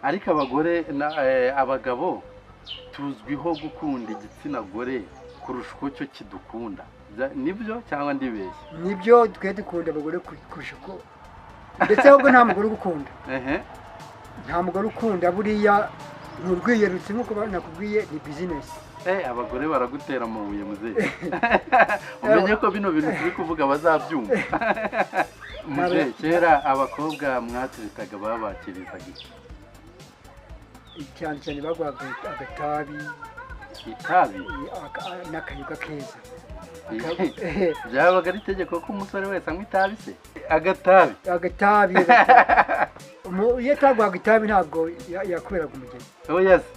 Ariko abagore na abagabo tuzwiho gukunda igitsina gore kurusha uko cyo kidukunda. Nibyo cyangwa ndibeshye? Nibyo, twe dukunda abagore kurusha uko, ndetse ahubwo nta mugore ugukunda. Nta mugore ukunda buriya, ni urwiyerutse nk'uko nakubwiye, ni business. Abagore baragutera amabuye muzehe. Umenye ko bino bintu turi kuvuga bazabyumva. Muzehe, kera abakobwa mwateretaga babakirizaga iki? Cyane cyane baguhaga agatabi. Itabi? N'akayoga keza. Byabaga ari itegeko ko umusore wese anywa itabi se? Agatabi? Agatabi. Iyo ataguhaga itabi ntabwo yakuberaga umugeni. Oya se,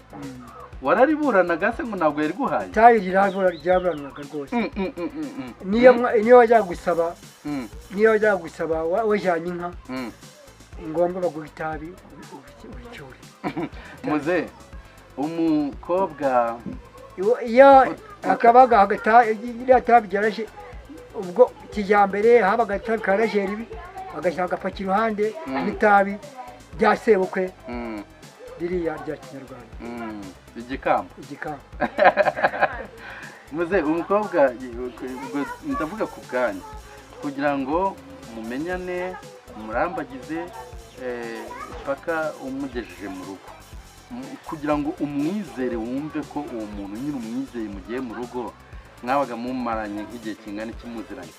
warariburanaga se ngo ntabwo yariguhaye? Itabi ryaburanwaga rwose. Niyo niyo wajyaga gusaba, niyo wajyaga gusaba wajyanye inka, ngombwa baguha itabi uricyure. Muzehe, umukobwa Iyo akabaga iriya tabi ryarashe, ubwo kijyambere habaga itabi ka rajeri, bagashyira agapaki iruhande n'itabi rya sebukwe, ririya rya kinyarwanda. Igikamba. Igikamba. Muzehe, umukobwa, ubwo ndavuga ku bwanyu, kugira ngo mumenyane, murambagize, paka umugejeje mu rugo, kugira ngo umwizere, wumve ko uwo muntu nyine umwizeye mugiye mu rugo, mwabaga mumaranye nk'igihe kingana iki muziranye?